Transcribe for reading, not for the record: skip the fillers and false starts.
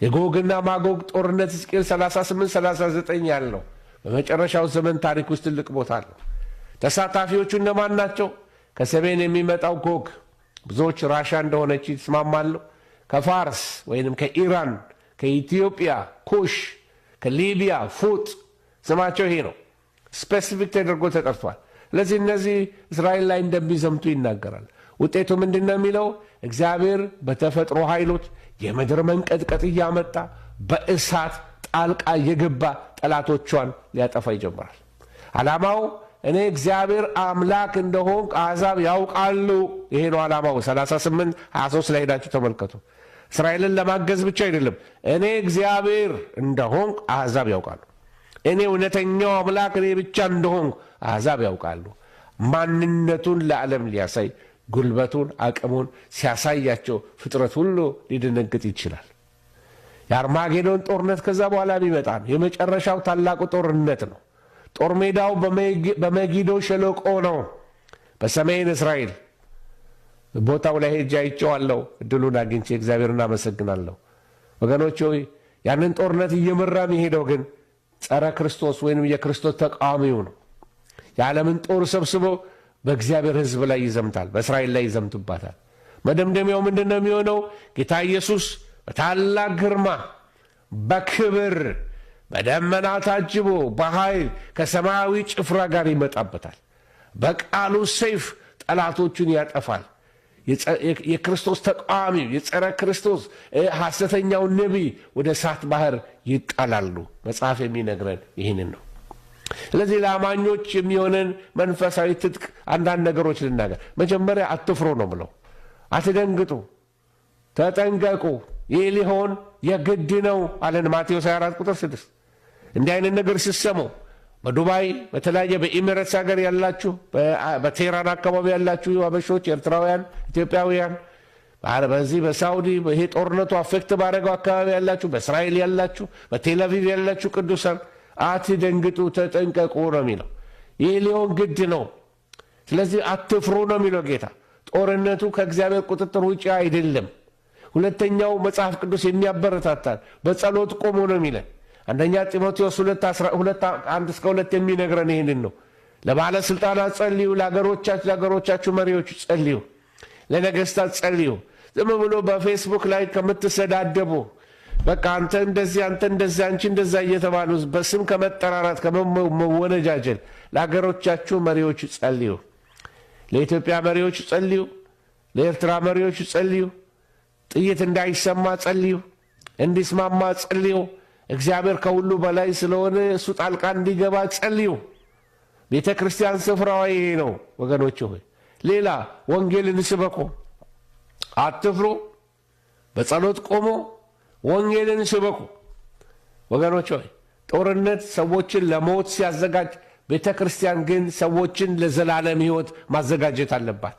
የጎግና ማጎግ ጦርነት ሕዝቅኤል 38 39 ያለው በመጨረሻው ዘመን ታሪክ ውስጥ ትልቅ ቦታ አለው። ተሳታፊዎቹ እነማን ናቸው? ከሰሜን የሚመጣው ጎግ፣ ብዙዎች ራሻ እንደሆነች ይስማማሉ። ከፋርስ ወይንም ከኢራን፣ ከኢትዮጵያ ኩሽ፣ ከሊቢያ ፉጥ፣ ስማቸው ይሄ ነው። Specific ተደርጎ ተጠርቷል። ስለዚህ እነዚህ እስራኤል ላይ እንደሚዘምቱ ይናገራል። ውጤቱ ምንድን ነው የሚለው? እግዚአብሔር በተፈጥሮ ኃይሎች የምድር መንቀጥቀጥ እያመጣ፣ በእሳት ጣልቃ እየገባ ጠላቶቿን ሊያጠፋ ይጀምራል። ዓላማው እኔ እግዚአብሔር አምላክ እንደሆንኩ አሕዛብ ያውቃሉ። ይሄ ነው ዓላማው። 38 23 ላይ ሄዳችሁ ተመልከቱ። እስራኤልን ለማገዝ ብቻ አይደለም። እኔ እግዚአብሔር እንደሆንኩ አሕዛብ ያውቃሉ። እኔ እውነተኛው አምላክ እኔ ብቻ እንደሆንኩ አሕዛብ ያውቃሉ። ማንነቱን ለዓለም ሊያሳይ፣ ጉልበቱን አቅሙን ሲያሳያቸው ፍጥረት ሁሉ ሊደነግጥ ይችላል። የአርማጌዶን ጦርነት ከዛ በኋላ የሚመጣ ነው። የመጨረሻው ታላቁ ጦርነት ነው። ጦር ሜዳው በመጊዶ ሸለቆ ነው፣ በሰሜን እስራኤል። ቦታው ላይ ሄጄ አይቼዋለሁ። እድሉን አግኝቼ እግዚአብሔርን አመሰግናለሁ። ወገኖች ሆይ፣ ያንን ጦርነት እየመራ የሚሄደው ግን ጸረ ክርስቶስ ወይንም የክርስቶስ ተቃዋሚው ነው። የዓለምን ጦር ሰብስቦ በእግዚአብሔር ሕዝብ ላይ ይዘምታል፣ በእስራኤል ላይ ይዘምቱባታል። መደምደሚያው ምንድን ነው የሚሆነው? ጌታ ኢየሱስ በታላቅ ግርማ፣ በክብር፣ በደመና ታጅቦ፣ በኃይል ከሰማያዊ ጭፍራ ጋር ይመጣበታል። በቃሉ ሰይፍ ጠላቶቹን ያጠፋል። የክርስቶስ ተቃዋሚው፣ የጸረ ክርስቶስ ሐሰተኛው ነቢይ ወደ እሳት ባህር ይጣላሉ። መጽሐፍ የሚነግረን ይህንን ነው። ስለዚህ ለአማኞች የሚሆነን መንፈሳዊ ትጥቅ አንዳንድ ነገሮች ልናገር። መጀመሪያ አትፍሩ ነው ብለው፣ አትደንግጡ፣ ተጠንቀቁ። ይህ ሊሆን የግድ ነው አለን ማቴዎስ 24 ቁጥር 6። እንዲህ አይነት ነገር ሲሰሙ በዱባይ፣ በተለያየ በኢሚሬትስ ሀገር ያላችሁ፣ በቴህራን አካባቢ ያላችሁ አበሾች፣ ኤርትራውያን፣ ኢትዮጵያውያን፣ በዚህ በሳውዲ ይሄ ጦርነቱ affect ባደረገው አካባቢ ያላችሁ፣ በእስራኤል ያላችሁ፣ በቴልአቪቭ ያላችሁ ቅዱሳን አትደንግጡ፣ ተጠንቀቁ ነው የሚለው። ይህ ሊሆን ግድ ነው። ስለዚህ አትፍሩ ነው የሚለው ጌታ። ጦርነቱ ከእግዚአብሔር ቁጥጥር ውጭ አይደለም። ሁለተኛው መጽሐፍ ቅዱስ የሚያበረታታል በጸሎት ቆሙ ነው የሚለን። አንደኛ ጢሞቴዎስ 2:1 እስከ 2 የሚነግረን ይህንን ነው። ለባለስልጣናት ጸልዩ፣ ለሀገሮቻችሁ መሪዎች ጸልዩ፣ ለነገስታት ጸልዩ። ዝም ብሎ በፌስቡክ ላይ ከምትሰዳደቡ፣ በቃ አንተ እንደዚህ፣ አንተ እንደዚህ፣ አንቺ እንደዛ እየተባሉ በስም ከመጠራራት፣ ከመወነጃጀል ለሀገሮቻችሁ መሪዎች ጸልዩ። ለኢትዮጵያ መሪዎች ጸልዩ። ለኤርትራ መሪዎች ጸልዩ። ጥይት እንዳይሰማ ጸልዩ። እንዲስማማ ጸልዩ። እግዚአብሔር ከሁሉ በላይ ስለሆነ እሱ ጣልቃ እንዲገባ ጸልዩ። ቤተ ክርስቲያን ስፍራዋ ይሄ ነው ወገኖች ሆይ። ሌላ ወንጌልን ስበኩ፣ አትፍሩ። በጸሎት ቆሞ ወንጌልን ስበኩ ወገኖች ሆይ። ጦርነት ሰዎችን ለሞት ሲያዘጋጅ፣ ቤተ ክርስቲያን ግን ሰዎችን ለዘላለም ሕይወት ማዘጋጀት አለባት።